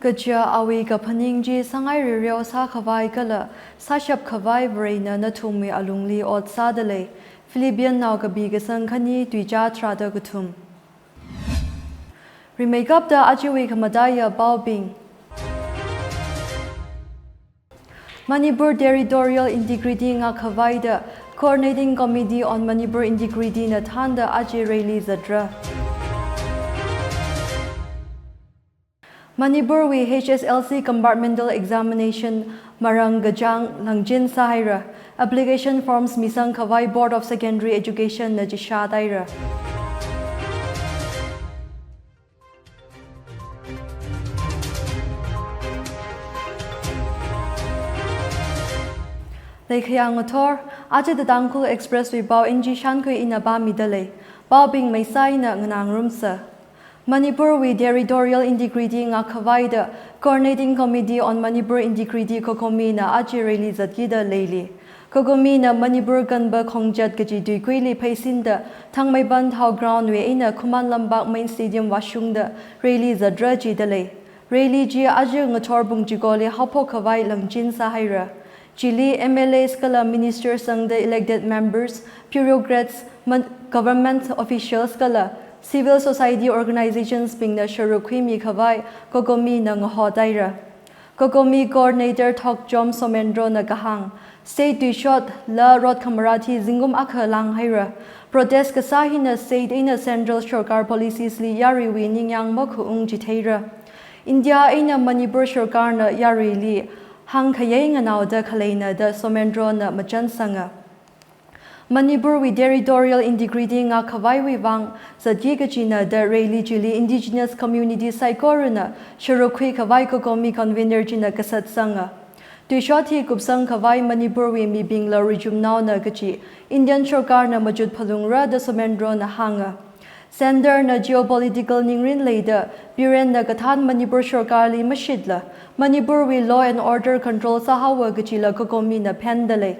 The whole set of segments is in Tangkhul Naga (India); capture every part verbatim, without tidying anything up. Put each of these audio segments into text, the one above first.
Kaja awui kaphaning chi sāngai rireo sākhavai kala sāshap khavai Varena nathumwui alungli ot sādalei. Philippian nao kapi kasang khani tuicha tharāda kathum. Rimeikapta ajawui khamataiya paobing. Manipur territorial integrity ngakhavaida Coordinating Committee on Manipur Integrity na thānda aja rally zatra. Manipurwui H S L C compartmental examination marang kachāng langchin sāhaira. Application forms misang khavai Board of Secondary Education na chishātaira. Leikhayang ngathor, aja The Tangkhul Express wui pao N G Shankhui ina pāmidalei. Paobing maisā ina nganāngarumsa. Manipurwui territorial integrity ngakhavaida Coordinating Committee on Manipur Integrity, COCOMI na aja rally zatkida leili. COCOMI na Manipur Kanba Khongchat kaji tuikuili pheisinda Thangmeiban Thao ground wui eina Khuman Lampak Main Stadium vāshungda rally zatra jidalei. Rally chi aja ngathor pung chikoli haophok khavai langchin sāhaira. Chili M L As kala ministers sangda elected members, bureaucrats, man-, government officials kala civil society organizations bingna sharuk khuimi khavai COCOMI na ngahotaira. COCOMI coordinator Thokchom Somendro na kahāng, state tuishotla rot khamarathi zingkum akha langhaira. Protest kasā hina state eina central sorkar policies li yaruiwui ningyāng makhuung chitheira. India eina Manipur sorkarna yaruili hāngkhayei nganaoda khaleina da Somendro na machansanga. Manipurwui territorial integrity ngakhavaiwui vang zatki kajina da rally chili indigenous community saikorana sharuk khui khavai COCOMI convener china kasatsanga. Tuishot hi kupsang khavai Manipurwui mibingla ruichumnaona kaji Indian sorkarna machut phalungra da Somendro na hānga. Centre na geopolitical ningrin leida Biren na kathān Manipur sorkarli mashitla Manipurwui law and order control sāhaowa kajila COCOMI na phendalei.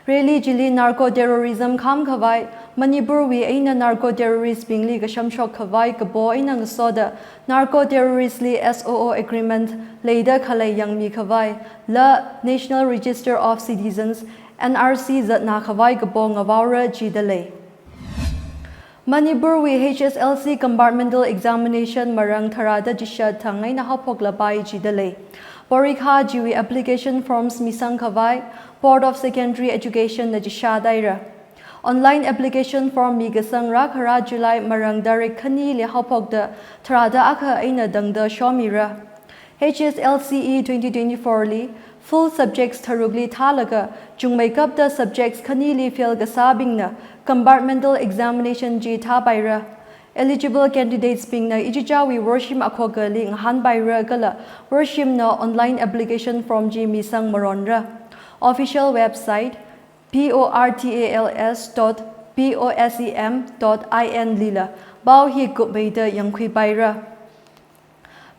Rally chili narco terrorism kham khavai, Manipurwui eina narco terrorist bingli kashamshok khavai kapo eina ngasoda narco terrorist li S O O agreement leida khalei yangmi khavai, la National Register of Citizens, N R C zatna khavai kapo ngavaora jidalei. Manipurwui H S L C compartmental examination marang tharāda chishat thang eina haophoklapai jidalei. Porikha chiwui application forms misang khavai Board of Secondary Education na chishātaira. Online application form mikasang rākhara July marang tarik khanili haophokda tharāda akha eina tangda shomira. H S L C E twenty twenty-four li full subjects tharukli thālaga chungmeikapta subjects khanili fail kasābingna compartmental examination chi thāpaira. Eligible candidates bingna ichichāwui worshim akhokali ngahānpaira kala worshimna online application form chi misang maronra. Official website P O R T A L S dot P O S E M dot I N lila pao hi kupmeida yangkhuipaira.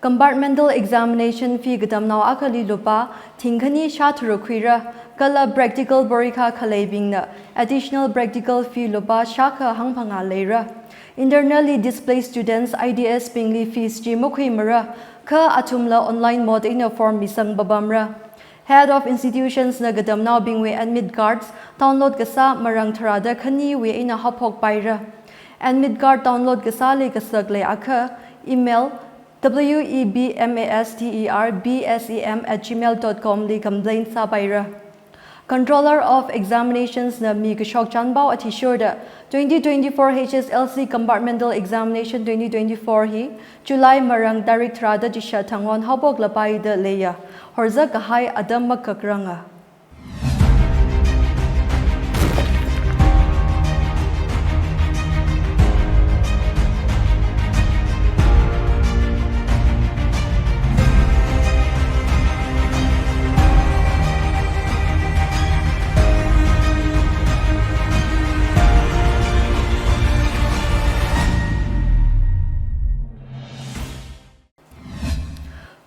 Compartmental examination fee katamnao akhali lupā thingkhani shātharuk khuira, kala practical porikha khaleibingna additional practical fee lupā shākha hangphangā leira. Internally displaced students, I D S bingli fees chi makhuimara, kha athumla online mode eina form misang papamra. Head of institutions na katamnaobingwui admit cards download kasā marang tharāda khaniwui eina haophokpaira. Admit card download kasāli kasak leiakha, email W E B M A S T E R B S E M at gmail dot com li complaint sāpaira. Controller of Examinations na mikashok chānpao athishurda twenty twenty-four H S L C compartmental examination twenty twenty-four hi July marang tarik tharāda chishat thangwon haophoklapai da leiya. Horzak kahai atam makakranga.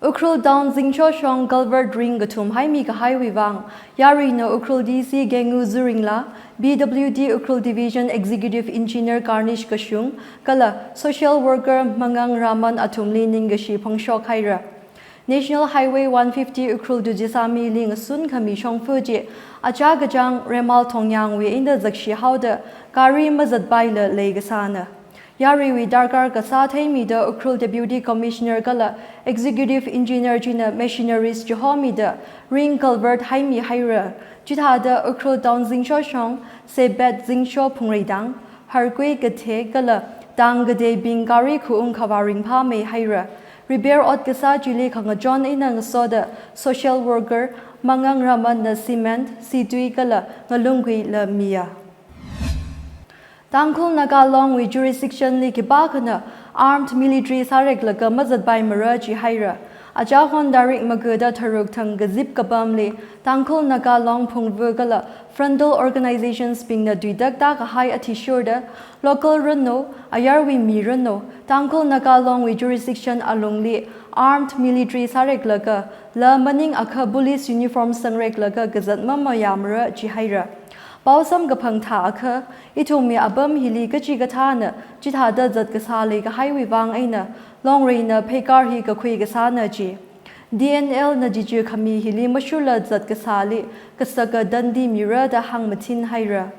Ukhrul Town Zingcho shong culvert ring kathum haimi kahaiwui vang, yaruina Ukhrul D C Gengu Zuringla, P W D Ukhrul Division Executive Engineer Karnish Kashung, kala social worker Mangang Raman athumli ningkashi phongshok haira. National Highway one fifty Ukhrul to Jessami li ngasun khami shongfa chi achā kachāng Remal Thongyang wui eina zakshi haoda gari mazatpaila leikasāna. Yaruiwui darkar kasā theimida Ukhrul Deputy Commissioner kala Executive Engineer china machineries chihomida ring culvert haimi haira. Chithāda Ukhrul Town zingsho shong, Sebet zingsho phungreitang, Harkui kathe kala tang kateibing gari khuung khavā ringphāmei haira. Repair ot kasā chili khangachon eina ngasoda social worker Mangang Ramanna cement, situi kala ngalungguila miya. Tangkhul Naga Long wui jurisdiction li khipākhana armed military sāreklaga mazatpaimara jihaira. Achā hon tarik magada tharuk thang kazip kapamli Tangkhul Naga Long phungva kala frontal organizations bingna tuitak tākahai athishurda local ranu, ayarwui mi ranu, Tangkhul Naga Long wui jurisdiction alungli armed military sāreklaga la maningakha police uniform sangreklaga kazat mamayāmara jihaira. Pao samkaphang thāakha, ithumwui apam hili kachikathāna chithāda zat kasā leikahaiwui vang eina, Longreina pheikar hi kakhui kasāna ji. D N L na jichir khami hili mashurla zat kasāli kasaka tandi mira da hāngmathin haira.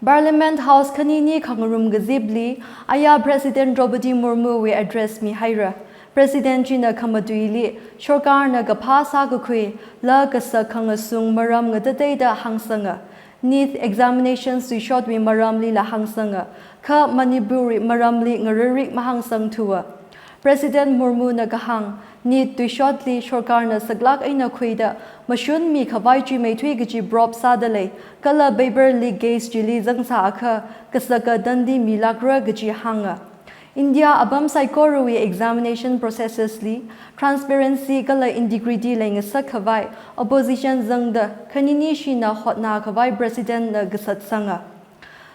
Parliament House khanini khangarum kazipli, aya President Droupadi Murmu wui address mihaira. President china khamatuili, sorkarna kaphā sākakhui la kasak khangasung maram ngatateida hāngsanga. NEET examinations tuishotwui maramlila hāngsanga, kha Manipurwui maramli ngararik mahāngsangthuwa. President Murmuna kahāng, NEET tuishotli sorkarna saklāk eina khuida mashun mikhavai chuimeithui kaji probe sāda lei, kala paper leak case chili zangsāakha kasaka tandi milākra kaji hānga. India apam saikorawui examination processes li transparency kala integrity leingasak khavai opposition zangda khanini shina hotnā khavai President na kasatsanga.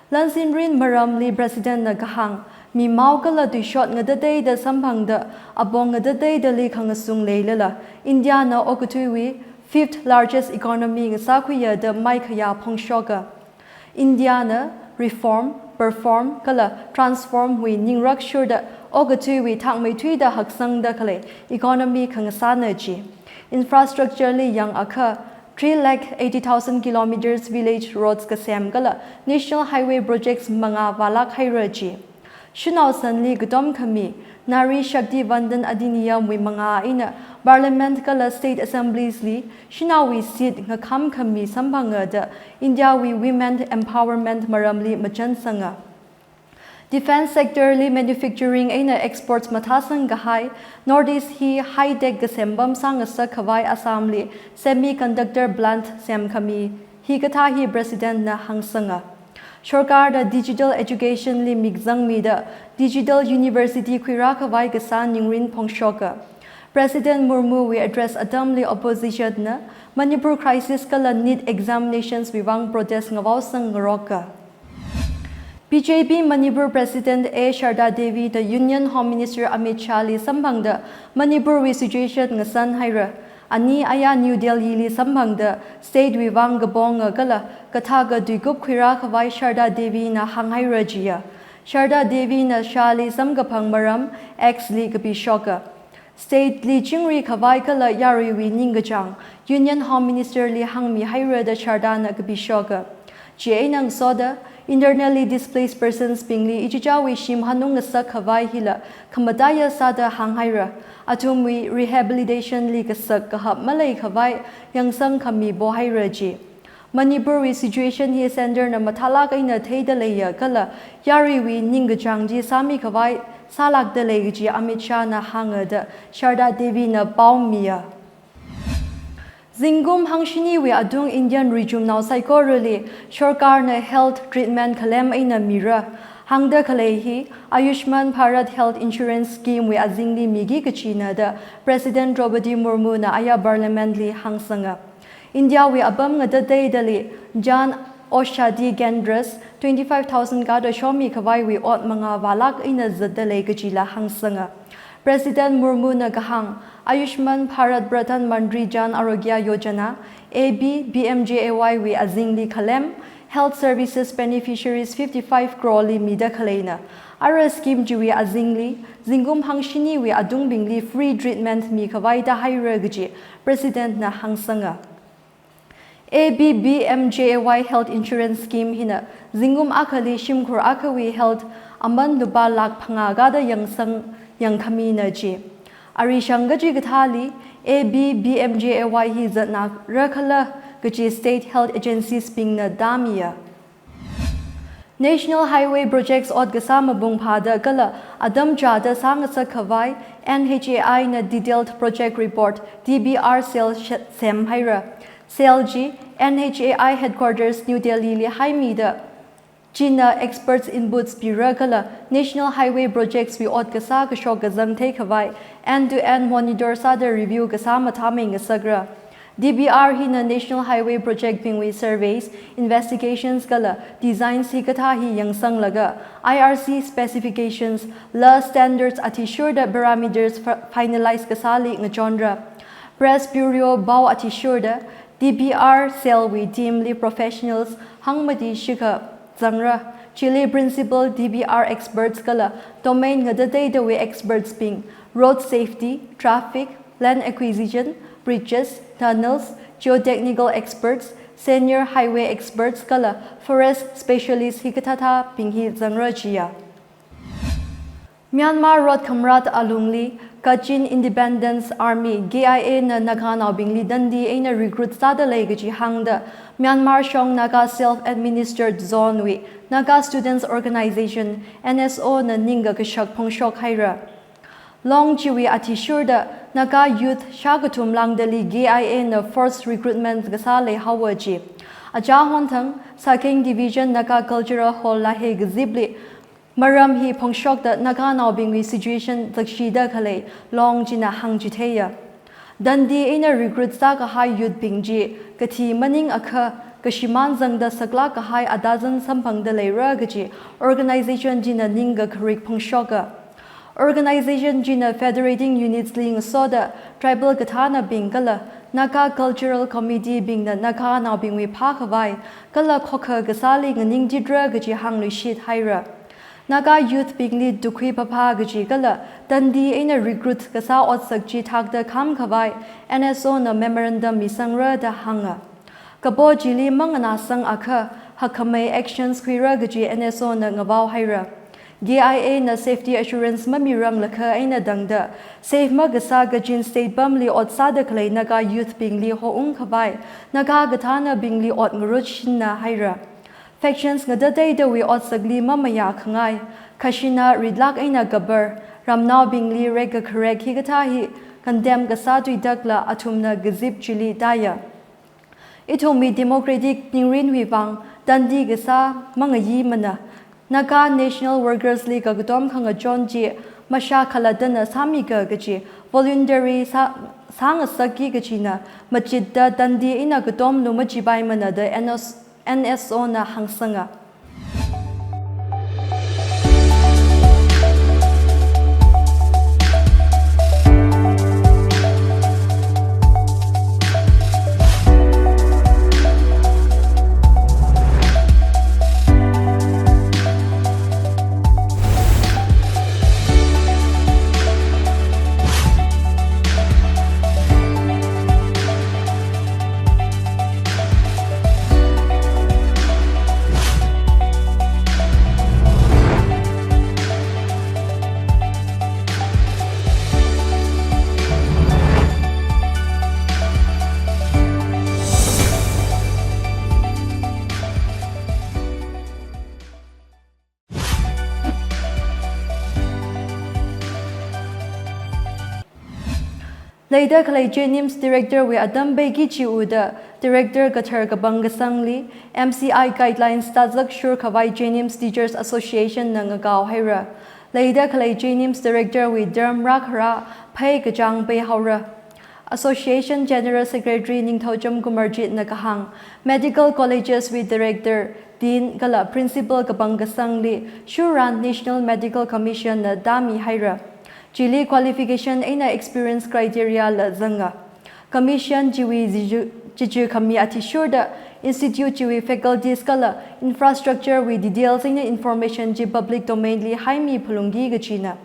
Lansinrin maramli President na kahāng, mimao kala tuishot ngatateida samphangda, apong ngatateidali khangasung leilala, India na okathuiwui fifth largest economy ngasākhuiya da maikhayā phongshoka. India na reform, perform kala transform wui ningrakshurda okathuiwui thakmeithuida haksangda khalei economy khangasāna ji. Infrastructure li yangakha, three lakh eighty thousand kilometers village roads kasem kala national highway projects mangā vālāk haira ji. Shanao sanli katom khami, Nari Shakti Vandan Adhiniyam wui mangā eina Parliament kala State Assemblies li shanaowui seat ngakham khami samphanga da India wui women empowerment maramli machansanga. Defence sector li manufacturing eina exports mathāsang kahai, North East hi high-tech kasem pam sāngasak khavai Assam li semiconductor plant sem khami hikathā hi President na hāngsanga. Sorkar da digital education li mikzang mida digital university khuirā khavai kasā ningrin phongshoka. President Murmu wui address atamli opposition na Manipur crisis kala NEET examinations wui vang protest ngavaosang ngaroka. B J P Manipur President A Sharda Devi da Union Home Minister Amit Shah li samphangda Manipur wui situation ngasan haira. Ani aya New Delhi li samphangda state wui vang kaponga kala kathaka tuikup khuirā khavai Sharda Devi na hānghaira jiya. Sharda Devi na Shah li samkaphang maram X li kapishoka. State li chingri khavai kala yaruiwui ningkachāng Union Home Minister li hāngmi haira da Sharda na kapishoka. Chieina ngasoda, internally displaced persons bingli ichichāwui shim hanung ngasak khavai hila khamataiya sāda hānghaira. Athumwui rehabilitation li kasak kahap malei khavai yangsang khami pohaira ji. Manipur wui situation hi center na mathālāk eina theida leiya kala yaruiwui ningkachāng chi sāmi khavai sālākda lei kaji Amit Shah na hānga da Sharda Devi na paomiya. Zingkum hangshiniwui atung Indian richumnao saikorali sorkar na health treatment khalem eina mira. Hāngda khalei hi Ayushman Bharat Health Insurance Scheme wui azingli miki kachina da President Droupadi Murmu na aya Parliament li hāngsanga. India wui apam ngatateidali Jan Aushadhi Kendras twenty-five thousand kada shomi khavaiwui ot mangā vālāk eina zatda lei kajila hāngsanga. President Murmu na kahāng, Ayushman Bharat Pradhan Mantri Jan Arogya Yojana, A B P M J A Y wui azingli khalem, health services beneficiaries fifty-five crore li mida khaleina. Ara scheme chiwui azingli, zingkum hangshiniwui atungbingli free treatment mikhavaida haira kaji President na hāngsanga. A B B M J A Y Health Insurance Scheme hina zingkum akhali shimkhur akhawui health aman lupā lakh phangā kada yangsang yangkhamina ji. Arishang kachikathāli A B B M J A Y hi zatnāra khala kaji state health agencies bingna tāmiya. National Highway Projects ot kasā mapung phāda kala atam chāda sāngasak khavai N H A I na detailed project report, D B R, cell sh-, semhaira. Cell chi N H A I headquarters New Delhi li haimida, china experts inputs pira kala National Highway Projects wui ot kasā kashok kazang theikhavai end-to-end monitor sāda review kasā mathāmei ngasakra. D B R hina National Highway Project bingwui surveys, investigations kala designs hikathā hi yangsanglaga I R C specifications la standards athishurda parameters fi-, finalize kasāli ngachonra. Press Bureau pao athishurda D B R cell wui team li professionals hangmati shikha zangra. Chili principal D B R experts kala domain ngatateitawui experts bing, road safety, traffic, land acquisition, bridges, tunnels, geotechnical experts, senior highway experts kala forest specialist hikathāthā bing hi zangra jiya. Myanmar rot khamrat alungli Kachin Independence Army, K I A na Naganaobingli tandi eina recruit sāda lei kaji hāngda Myanmar shong Naga Self-Administered Zone wui Naga Students Organization, N S O na ningkakashak phongshok haira. Long chiwui athishurda Naga youth shākathum lāngdali K I A na forced recruitment kasā leihaowa ji. Achā honthang Sakeng Division Naga Cultural Hall Lahei kazipli maram hi phongshokda Naganaobingwui situation zakshida khalei Long china hāngchitheiya. Tandi eina recruit sākahai youth bing chi kathi maningakha kashimān zangda saklāk kahai atazan samphangda leira kaji organization china ningkakharik phongshoka. Organization china federating units li ngasoda tribal kathānabing kala Naga Cultural Committee bingna Naganaobingwui phākhavai kala khokha kasāli nganingchitra kaji hāngluishit haira. Naga youth bingli tukhui phāphā kaji kala tandi eina recruit kasā otsak chi thakda kham khavai N S O na memorandum misangra da hānga. Kapo chili manganāsangakha hakkhamei actions khuira kaji N S O na ngavao haira. K I A na safety assurance mamiranglakha eina tangda safe makasā Kachin State pamli ot sāda khalei Naga youth bingli houng khavai Naga kathānabingli ot ngarut shinna haira. Factions ngatateitawui otsakli mamayā khangai, khashina ritlāk eina kapar, ramnaobingli rek kakharek hikathā hi condemn kasā tuitakla athumna kazip chili tāya. Ithumwui democratic ningrinwui vang tandi kasā mangayimana. Naga National Workers li kakatom khangachon chi mashā khalattana sāmiga kaji voluntary sā, sāngasakki kajina machitda tandi eina katomlu machipaimana da N S, N S O na hāngsanga. Leida khalei JNIMS Director wui atam peiki chiuda Director kathar kapangkasangli M C I guidelines tatsak shur khavai JNIMS Teachers Association na ngakao haira. Leida khalei JNIMS Director wui term rākhara phei kachāng peihaora. Association General Secretary Ningthoucham Kumarjit na kahāng, medical colleges wui director, dean kala principal kapangkasangli shuran National Medical Commission na tāmi haira. Chili qualification eina experience criteria la zanga. Commission chiwui ziju-, Chichi khami athishurda institute chiwui faculties kala infrastructure wui details eina information chi public domain li haimi phalungki kachina.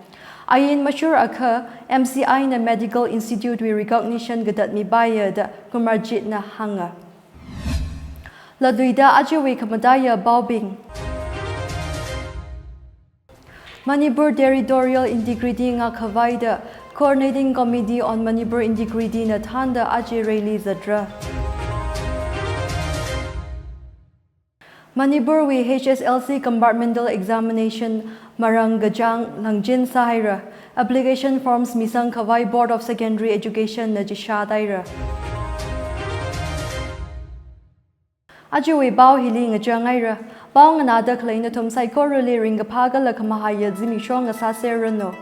Ain mashur akha M C I na medical institute wui recognition katat mipaiya da Kumarjit na hānga. Latluida ajawui khamataiya paobing. Manipur territorial integrity ngākkhavai da Coordinating Committee on Manipur Integrity na thānda aja rally zatra. Manipur wui H S L C compartmental examination marāng kachāng langchin sāhaira. Application forms misangkhavai Board of Secondary Education na chishātaira. Ajawui pao hili ngachang haira. Pao nganāda khalei nathum saikorali ringkaphā kala khamahaiya zimiksho ngasāserranu.